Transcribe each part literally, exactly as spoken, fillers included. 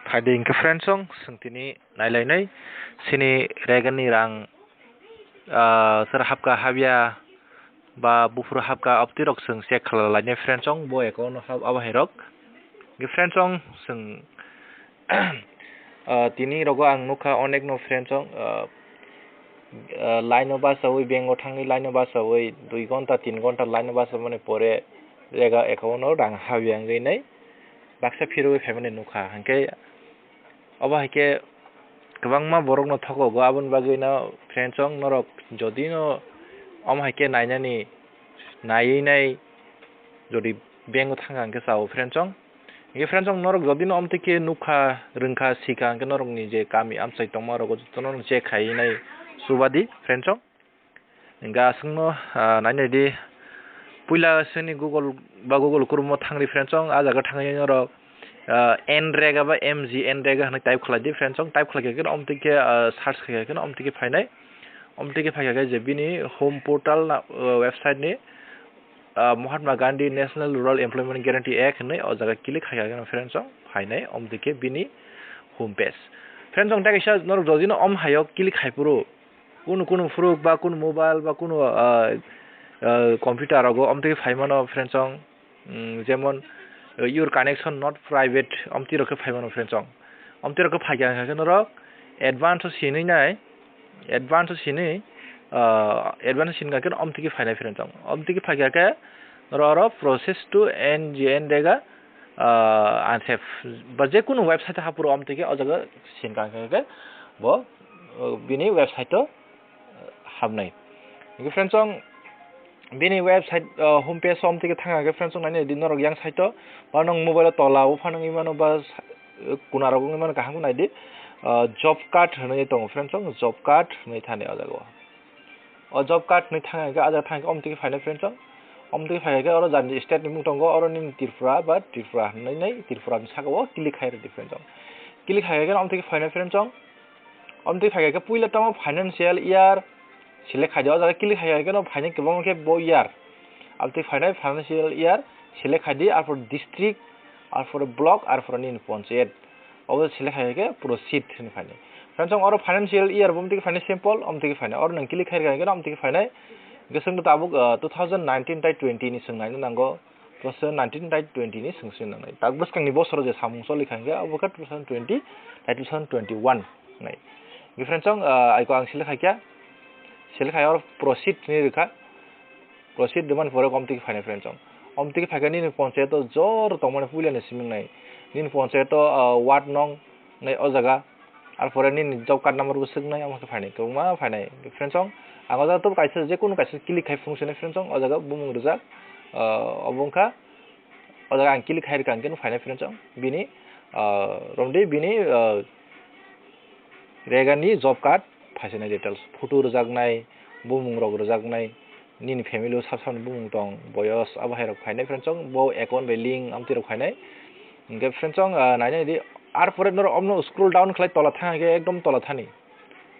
Phaidi hwnkhe friends song, chwng tini nailainai chini Reagan ni rang, ah, sir hapka habya ba buphuru hapka, abtwi rok chwng check khlai lainai friends song, bo account no hap abo hai rok. Hwnkhe friends song, chwng, ah, tini rogo ang nukha onek no friends song, ah, ah, line o bachawi, bank o thangwi line o bachawi dui ghonta, tin ghonta line o bachamani pore Reagan account no rang habya wngwi nai baksa phirwi phaimani nukha. Hwnkhe obo hai khe kwbangma borokno thokogo, aboni bagwino friends song norok jodi no omo hai khe nainani, naiwi nai jodi bank o thangkha hwnkhe chao friends song. Hwnkhe friends song norok jodi no omtwi khe nukha, rwngkha, sikha hwnkhe norokni je kami amchai tongma rogo jotono check khaiwi nai chubadi friends song. Hwnkhe aswkno, ah, nainai di. Puila chwngni Google ba Google Chrome o thangri friends song, ah jaga thangwi norok, ah, N Reagan ba M G N Reagan hwnwi type khlai di friends song. Type khlai khe omtwi khe, ah, search khai khe omtwi khe phainai. Omtwi khe phaikha khe je bini home portal na, ah, website ni, ah, Mahatma Gandhi National Rural Employment Guarantee Act hwnwi o jaga click khai khe friends song phainai. Omtwi khe bini home page. Friends song, tei kaisa norok jodi no om hai o click khai phuru kunu kunu phuru ba kunu mobile ba kunu, ah, ah, computer rogo omtwi khe phai mano friends song, mm, jemon, uh, your connection not private, omtwi rok khe phai mano friends song. Omtwi rok khe phai kha khe norok advance o sinwi nai, advance o sinwi, uh, advance o sin kha khe omtwi khe phainai friends song. Omtwi khe phai kha khe norok oro process to N G N Reagan, uh, unsafe ba je kunu website haphuru omtwi khe o jaga sin kha khe bo, uh, bini website o habnai. Hwnkhe friends song, bini website, uh, home page o omtwi khe thangkha khe friends song, nainai di norok yang side o, ba nwng mobile o tola o phano wngwi mano ba sa-, kuna rok wngwi mano, kaham khe nai di, uh, job card hwnwi tongo friends song, job card hwnwi thani o jaga o. O job card hwnwi thangkha khe, o jaga thangkha khe omtwi khe phainai friends song, omtwi khe phaikha khe oro jani state ni mung tongo, oro nini Tripura ba Tripura hwnwi nai Tripura ni saka o click khai rwdi friends song. Click khai khe omtwi khe phainai friends song. Omtwi phaikha khe puila tamo financial year select khai di, o jaga click khai khe no phainai kwbangma khe bo year. Abtwi phainai financial year select khai di, arpor district, arpor block, arpor nini panchayat. Obo select khai khe proceed hwnwi phainai. Friends song, oro financial year bo omtwi khe phainai simple, omtwi khe phainai. Oro nwng click khai khe no omtwi khe phainai. Hwnkhe chwng tabuk, uh, two thousand nineteen tai twenty ni swngnaino nango. Two thousand nineteen tai twenty ni swngswi nangnai. Tak bwskangni bosoro je samung choli kha hwnkhe abo khe two thousand twenty tai two thousand twenty-one nai. Hwnkhe friends song, ah, aiko ang select khai kha. Select khai oro proceed hinwi rwkha. Proceed rwmani pore omtwi khe phainai friends song. Omtwi khe phaikhe nini panchayat o jor tongmani puilani simi wngnai. Nini panchayat o, ah, ward nong nai o jaga. Arpore nini job card number bo swknai, omo khe phainai, kwbangma phainai. Friends song, ang o jaga tabuk kaisa, jekunu kaisa click khai phunuksinai friends song, o jaga bumung rijak, ah, obo wngkha, o jaga ang click khai rwkha, hwnkhe phainai friends song, bini, ah, romdi bini, ah, Reagan ni job card phaisinai details, photo rwjaknai, bumung rok rwjaknai, nini family o sab sabni bumung tong, boyos, abo hai rok phainai friends song, bo account bai link amtwi rok phainai. Hwnkhe friends song, ah, nainai di, arpore norok omno scroll down khlai tola thang khe ekdom tola thani.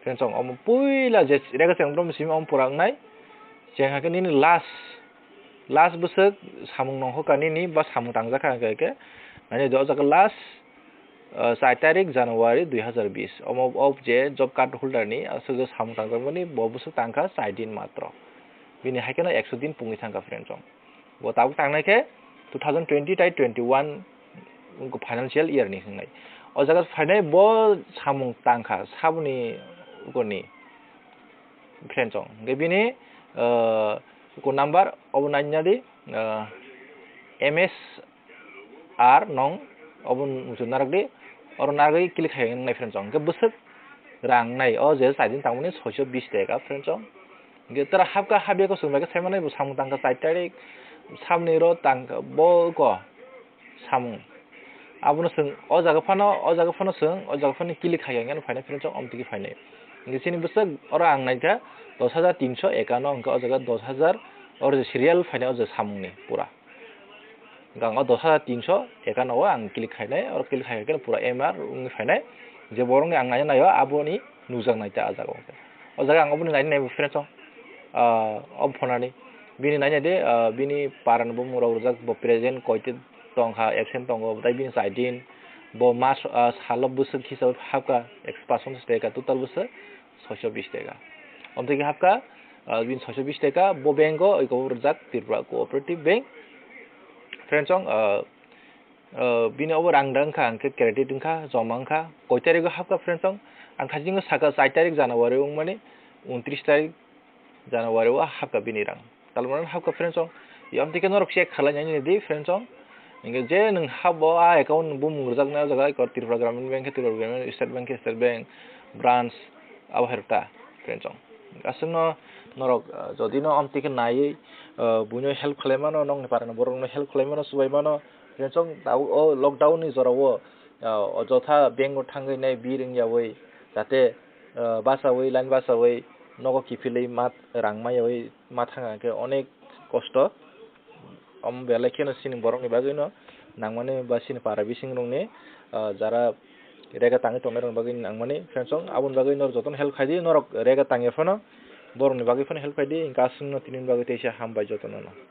Friends song, omo puila je rega cheng ekdom simi omo pura wngnai. Cheng hakhe nini last, last bwswk samung nongkha nini ba samung tangjak kha hwnkhe, nainai di o jaga last, ah, char tarik January dui hazar bis. Omo o je job card holder ni aswk je samung tangjagmani bo bwswk tangkha char din matro. Bini hai kheno ekso din pungwi thangkha friends song. Bo tabuk tangnai khe two thousand twenty tai twenty-one financial year ni hinwi. O jaga phainai bo samung tangkha saboni ukorni friends song. Hwnkhe bini, ah, ukur number obo naina di, ah, M S R nong obo muchung narwk di, oro narwgwi click khai wngnai friends song. Hwnkhe bwswk rang nai o je char din tangmani soiso bis taka friends song. Hwnkhe tara hapka habya ko chwng bai khe sai manai bo samung tangkha char tarik, samni ro tangkha bo ko samung. Abono chwng o jaga phano, o jaga phano chwng o jaga phano click khai khe phainai friends song, omtwi khe phainai. Hwnkhe chini bwswk oro ang naikha dos hajar tinso ekano, hwnkhe o jaga dos hajar oro je serial phainai o jaga samungni pura. Hwnkhe ang o dos hajar tinso ekano o ang click khainai, oro click khai khe pura M R wngwi phainai. Je borokni ang naina naio, aboni nukjak nai ta ah jaga o. O jaga ang oboni naina nai friends song, ah, o phonani. Bini naina de, ah, bini parani bumung rok rijak, bo present koite tongkha, absent tongo, tai bini char din, Bo mas, ah, salo bwswk hisab hapkha ekso pachphanno taka, total bwswk soiso bis taka. Omtwi khe hapkha, ah, bini soiso bis taka bo bank o eko rijak Tripura Cooperative Bank. Friends song, ah, ah, bini obo rang da wngkha, hwnkhe credit wngkha, joma wngkha. Koi tarik o hapkha friends song? Ang khajingo sakha char tarik January wngmani, untris tarik January o hapkha bini rang. Talmano hapkha friends song. Yam tike norok check khalai nai di friends song. Inge je nung habo a account bumung rwjak na jaga ko Tripura Gramin Bank, Tripura Gramin, State Bank, State Bank branch abo herta friends song. Aswkno norok, ah, jodi no am tike naiwi, ah, buino help khalai mano, nokni parano borokno help khalai mano, subai mano friends song. Tao o lockdown ni jora o, ah, ojotha bank o thangwi nai bir wngyawi jate, ah, bachawi, line bachawi nogo kiphilwi mat rang maiyawi ma thang khe onek kosto. Omo belai kheno chini borokni bagwino nangmani ba chini para bisingrokni, ah, jara rega tangwi tongnai rokni bagwi nangmani friends song. Aboni bagwi norok jotono help khaidi, norok rega tangya phano borokni bagwi phano help khaidi, hwnkhe aswkno tinini bagwi teisa hambai jotono no.